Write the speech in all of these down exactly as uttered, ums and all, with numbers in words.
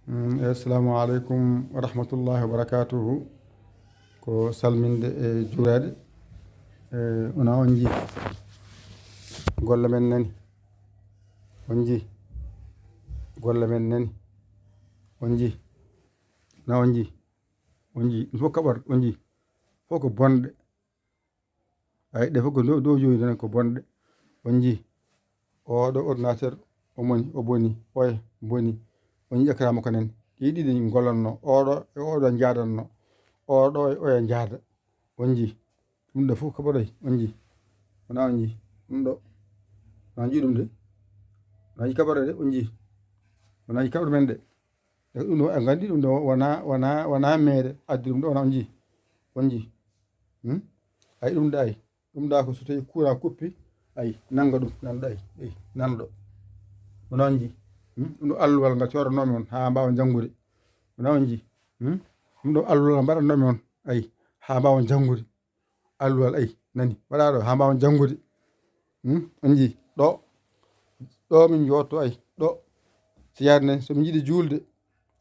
Mm, assalamu aleykum wa rahmatullahi wa barakatuhu. Ko salminde e juuraade. E, wona on nji golle men nani. On nji golle men nani. On nji na on nji on nji ɗum fof kaɓor on nji fof ko bonɗe. Ay ɗe fof ko dow dow joyi tan ko bonɗe. On nji oɗo ordinateur o moni o boni oya boni. On nji écran mo kanen ɗi ɗiɗi gollanno oɗo e oɗo jaadanno. Oɗo e oya jaada. On nji ɗum ɗo fof kaɓoɗoy on nji. Wona on nji ɗum ɗo wona ji ɗum de. Wona ji kaɓoɗo de on nji. Wona ji kaɓoɗo men de. E ɗum ɗo en nganndi ɗum ɗo wona wona wona meere addi ɗum ɗo wona on nji. On nji. Hmm? Ay ɗum ɗo ay ɗum ɗa ko so tawi courant kuppi ay nannga ɗum nanɗo ay. Ay nanɗo wona on nji. Hmm? Ɗum ɗo alluwal ngal coodanoomi on haa mbaawa janngude. Wona on nji. Hmm? Ɗum ɗo alluwal ngal mbaɗatnoomi on ay haa mbaawa janngude. Alluwal ay nani waɗa ɗo haa mbaawa janngude. Hmm? On nji ɗo ɗo min njotto ay ɗo. Siyaade nen so min njiɗi juulde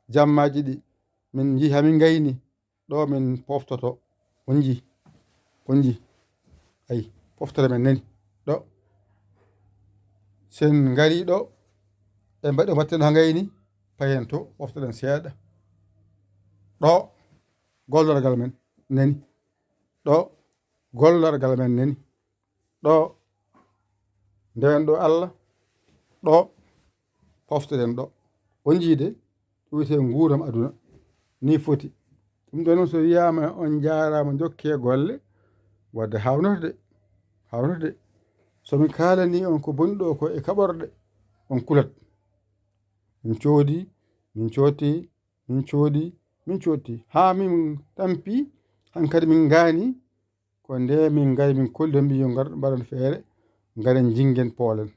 jammaaji ɗi min nji haa min ngayni. Ɗo min poftoto on nji on nji. Ay poftere men nani ɗo sen ngari ɗo. En mbaɗi o mbatten ha ngayni payen to poftoɗen seeɗa. Ɗo gollorgal men nani ɗo gollorgal men nani. Ɗo ndewen ɗo Allah ɗo poftoɗen ɗo. On nji de ɗum wiyetee nguuram aduna ni foti. Ɗum ɗo noon so wiyaama on njaaraama njokkee golle wadde haawnata de. Haawnata de. So mi kaalanii on ko boni ɗo ko e kaɓorɗe on kulat. Min coodi min coodti min coodi min coodti haa min tampi hankadi min ngaani. Ko nde min ngari min kolli tan mbi yo ngar mbaɗon feere ngaren njingen poolen.